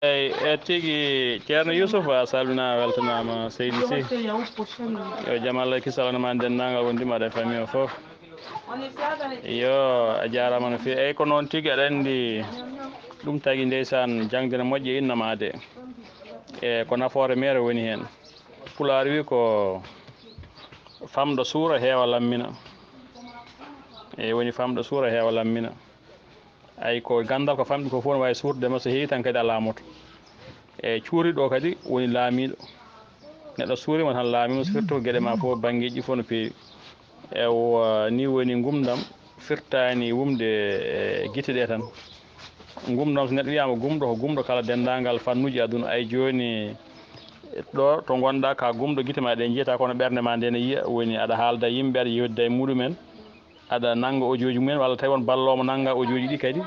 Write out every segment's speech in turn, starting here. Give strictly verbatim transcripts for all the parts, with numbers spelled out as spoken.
Eyi, e tigi, Ceerno Yuusuf, a salminaama, a weltanaama, seydi Sy. Yo jam Allah e kisal won e maa, denndaangal wondiiɓe e famille o fof. Yo, a jaaraama no feewi. Eyi, ko noon tigi, aɗa anndi, ɗum tagi ndeysaan, jaŋde no moƴƴi e innama de. E ko nafoore meere woni heen. Pulaar wi ko, "Famɗo suura, heewa lammina." Eyi, woni, "Famɗo suura, heewa lammina." Ay, ko ganndal ko famɗi ko fof no waawi suurtude ma, so heewi tan kadi a laamoto. E cuuri ɗo kadi woni laamiiɗo. Neɗɗo suuriima tan laamiima, surtout ko geɗe ma fof, banngeeji fof no peewi. Ewa, ni woni ngumndam firtaani wumde e gite ɗe tan. Ngumndam, so neɗɗo wiyaama gumɗo, ko gumɗo kala denndaangal fannuuji aduna. Ay, jooni ɗo to ngonɗa ka gumɗo, gite ma ɗe njiyata, kono ɓernde ma nde ne yiya, woni aɗa haalda e yimɓe, aɗa yewtida e muɗumen. Aɗa nannga audio ji mumen, walla tawi won balloowo mo nannga audio ji ɗi kadi,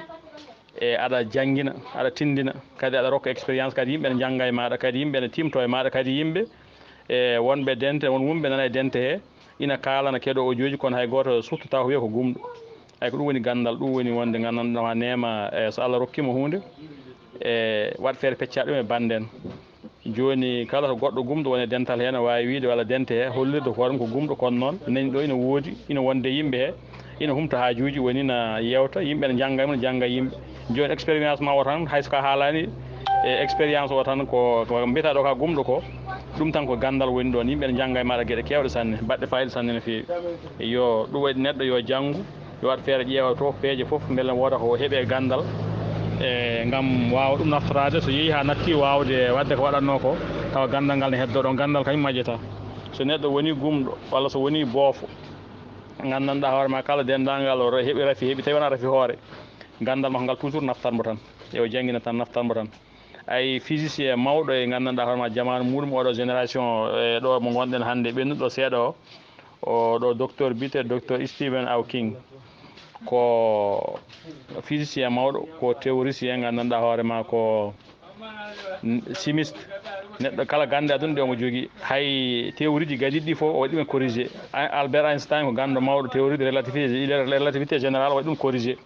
e aɗa janngina, aɗa tinndina, kadi aɗa rokka expérience, kadi yimɓe ne njannga e maaɗa, kadi yimɓe ne tiimto e maaɗa, kadi yimɓe, e wonɓe dente, won wumɓe nana e dente he, ina kaalana keɗo audio ji, kono hay gooto suttotaako wiya ko gumɗo. Ay, ko ɗum woni ganndal, ɗum woni wonde nganndanɗaa ma neema, e so Allah rokkiima huunde, e waɗ feere pecca ɗum e bannde en. Jooni, kala to goɗɗo gumɗo woni e dental hee, ne waawi wiyde walla dente hee, hollirde ko hoore mum ko gumɗo, kono noon nani ɗo ina woodi, ina wonde yimɓe hee, ina humta haajuuji, woni ina yeewta yimɓe, ina jannga e mum, ina jannga e yimɓe. Jooni, expérience ma o tan, hay so ka haalaani e expérience o tan, ko, ko mbiyata ɗo ka gumɗo ko, ɗum tan ko ganndal woni ɗoon. Yimɓe ina jannga e maaɗa geɗe keewɗe sanne, baɗɗe faayiida sanne no feewi. Yo ɗum waɗi neɗɗo yo janngu, yo waɗ feere ƴeewa to peeje fof, mbele wooda ko heɓe ganndal, e ngam waawa ɗum naftoraade, so yehi haa natti waawde waɗde ko waɗatnoo ko, tawa ganndal ngal ne heddoo ɗoon. Ganndal kañum majjata. So neɗɗo woni gumɗo walla so woni boofo, nganndanɗaa hoore ma kala denndaangal o re-, heɓi rafi, heɓi tawi wonaa rafi hoore, ganndal makko ngal toujours naftan mo tan. Yo janngina tan, naftan mo tan. Ay, physicien mawɗo e nganndanɗaa hoore ma jamaanu muɗum, oɗo génération, e ɗo mo ngonɗen hannde, ɓennuɗo seeɗa o, o ɗo docteur biyetee docteur Stephen Hawking. Ko physicien mawɗo, ko théoricien, nganndanɗaa hoore ma ko n-, chimiste. Neɗɗo kala gannde aduna ɗe omo jogii. Hay théorie ji gadiiɗi ɗi fof o waɗi ɗum corrigé. Ein-, Albert Einstein ko ganndo mawɗo théorie de relativité, relativité générale, o waɗi ɗum corrigé.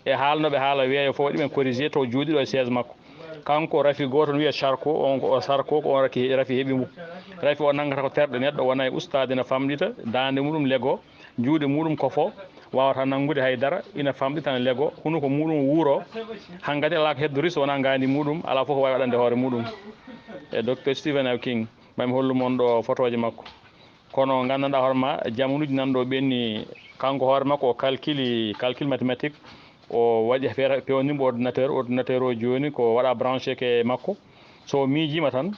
E haalnooɓe haala weeyo fof waɗi ɗum corrigé to jooɗi ɗo e chaise makko. Kanko rafi gooto no wiyee Charcot, on ko o Charcot, ko on raki, rafi heɓi mo. Rafi o nanngata ko terɗe neɗɗo, wona e ustaade, no famɗita, daande muɗum lego, juuɗe muɗum kofo, waawata nanngude hay dara, ina famɗita, ina lego, hunuko muɗum wuuro, hankadi alaa ko heddorii so wonaa ngaandi muɗum, alaa fof ko waawi waɗande hoore muɗum. E docteur Stephen Hawking, maa mi hollu mon ɗo fotooje makko. Kono nganndanɗaa hoore ma, jamanuuji nan ɗo ɓenni, kanko hoore makko o calculi, calcul mathématique, o waɗi feere peewnirmo ordinateur, ordinateur o jooni ko waɗa branché ke makko. So o miijiima tan,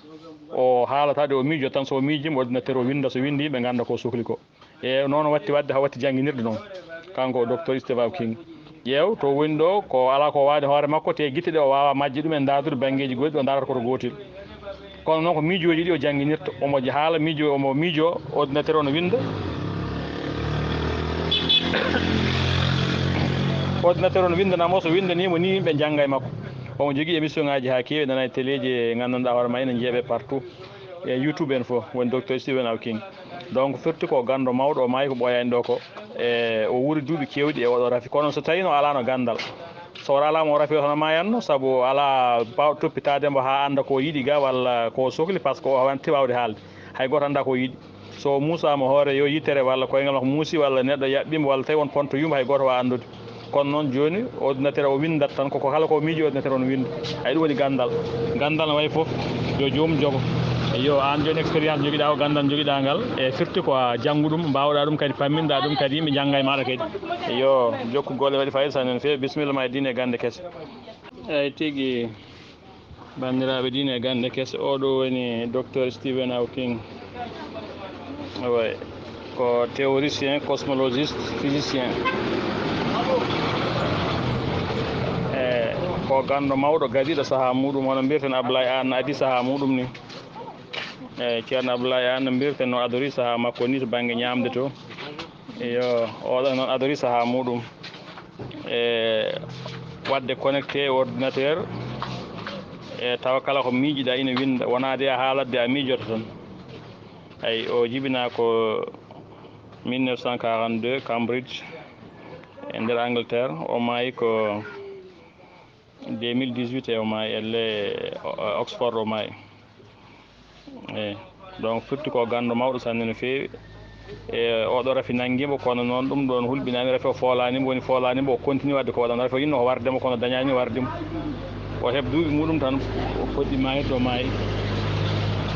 o haalata de o miijo tan, so o miijiima ordinateur o winnda, so winndii ɓe ngannda ko o sokli ko. E noon o watti waɗde haa watti jannginirde noon, kanko o docteur Stephen Hawking. Ƴeew, to woni ɗo, ko alaa ko waawde hoore makko, te gite ɗe o waawaa majje ɗum en ndaardude banngeeji goɗɗi, o ndaarata ko to gootel. Kono noon ko miijooji ɗi o jannginirta, omo haala miijo, omo miijo, ordinateur o no winnda. Ordinateur o no winndanaa mo, so winndanii mo ni, yimɓe njannga e makko. Omo jogii émission ngaaji haa keewi, nana e téléji, nganndanɗaa hoore ma, ina njeeɓe partout. E YouTube en fof, woni docteur Stephen Hawking. Donc, firti ko ganndo mawɗo, o maayi ko ɓooyaani ɗo ko. E, o wuuri duuɓi keewɗi e oɗo rafi. Kono so tawiino alaano ganndal, so o alaama o rafi o tan maayanno, sabu alaa baaw-, toppitaade mbo haa annda ko yiɗi ga walla ko sokli, par ce que o wanti waawde haalde. Hay gooto annda ko yiɗi. So o muusaama hoore yo yittere walla koyngal makko muusi walla neɗɗo yaɓɓiima walla tawi won ponto yuumba, hay gooto waawa anndude. Kono noon jooni, ordinateur o winndat tan, ko, ko kala ko miijo, ordinateur o no winnda. Ay, ɗum woni ganndal. Ganndal no wayi fof, yo joomum jogo. Yo aan jooni expérience njogiɗaa o, ganndal njogiɗaa ngal, e firti ko a janngu ɗum, mbaawɗaa ɗum kadi, pamminɗaa ɗum kadi, yimɓe njannga e maaɗa kadi. Yo jokku golle, waɗi fayida sanne no feewi. Bisimilla ma e diine e gannde kese. Eyi tigi. Banndiraaɓe diine e gannde kese, oɗo woni docteur Stephen Hawking. Awa, ko théoricien, cosmologiste, physicien. E ko ganndo mawɗo gadiiɗo sahaa muɗum, hono mbiyeten Ablaye Anne adii sahaa muɗum ni. E Ceerno Ablaye Anne mbiyeten no adorii sahaa makko ni to bannge ñaamde to. Iyo, oɗo noon adorii sahaa muɗum. E waɗde connecté e ordinateur, e tawa kala ko miijiɗaa ina winnda, wonaa de a haalat de a miijoto tan. Ay, o jibinaa ko mille neuf cent quarante-deux, Cambridge, e nder Angleterre. O maayi ko deux mille dix-huit e o maayi, elle, o- o- Oxford o maayi. Eyi, donc firti ko ganndo mawɗo sanne no feewi. E oɗo rafi nanngimo, kono noon ɗum ɗoon hulɓinaani, rafi o foolaanimo, woni foolaanimo, o continue waɗde ko waɗano. Rafi o yinno ko wardemo, kono dañaani wardemo. O heɓ duuɓi muɗum tan, o foti maayde, o maayi.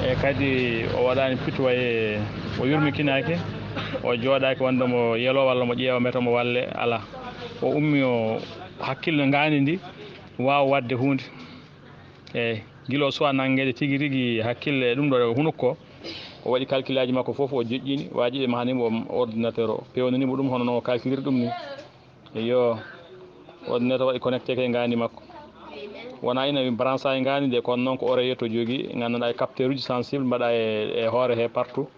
E kadi o waɗaani pituwaye, o yurmikinaaki, o jooɗaaki wonde mo yelo walla mo ƴeewa meta mo walle, alaa. O ummi o hakkille ngaandi ndi waawa waɗde huunde. Eyi, gila o suwa nanngeede tigi rigi hakkille e ɗum ɗo hunukko, o waɗi calculaji makko fof, o joƴƴini, waaji ɓe mahanimo o ordinateur o, pewnanimo ɗum hono no o calculiri ɗum ni. Iyo, ordinateur waɗi connecté ke ngaandi makko. Wona ina branche e ngaandi nde, kono noon ko oreille to jogii, nganndanɗaa e capteur uji sensible mbaɗa e, e hoore he partout.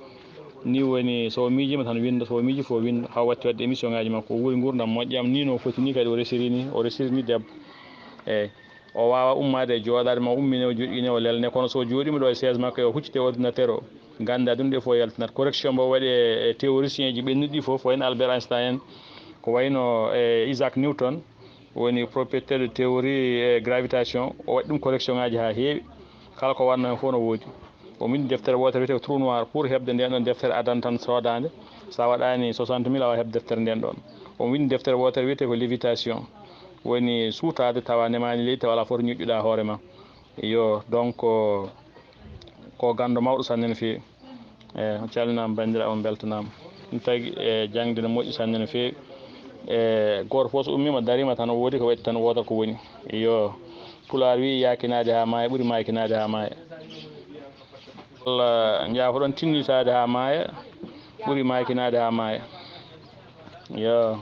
Ni woni so o miijiima tan winnda, so o miiji fof winnda, haa watti waɗde émission ngaji makko. O wuuri nguurndam moƴƴam, ni no foti ni kadi o resiri ni, o resiri ni debbo. Eyi. O waawa ummaade e jooɗaade ma, o ummine, o joƴƴine, o lelne, kono so o jooɗiima ɗo e chaise makko, e o huccite ordinateur o, gannda ɗum ɗe fof yaltinat. Correction mbo waɗi e, e théoricien ji ɓennuɗi ɗi fof, fof en Albert Einstein, ko wayno e Isaac Newton, woni propriétaire de théorie e gravitation, o waɗi ɗum correction ngaji haa heewi. Kala ko wanno heen fof no woodi. O windi deftere wootere wiyetee ko Trou Noir, pour heɓde ndeen ɗoon deftere adan tan soodaande. So a waɗaani soixante mille, a waawaa heɓde deftere ndeen ɗoon. O windi deftere wootere wiyetee ko Lévitation, woni suutaade tawa nemaani leydi, tawa alaa fof to ñoƴƴuɗaa hoore ma. Iyo, donc, ko ganndo mawɗo sanne no feewi. E, on calminaama, banndiraaɓe, on mbeltanaama. Ɗum tagi e jaŋde no moƴƴi sanne no feewi. E, gooto fof so ummiima, dariima tan, o woodi ko waɗi tan, wooda ko woni. Iyo, Pulaar wii, yaakinaade haa maaya ɓuri maakinaade haa maaya. Walla njaafoɗon tinnitaade haa maaya ɓuri maakinaade haa maaya. Iyo.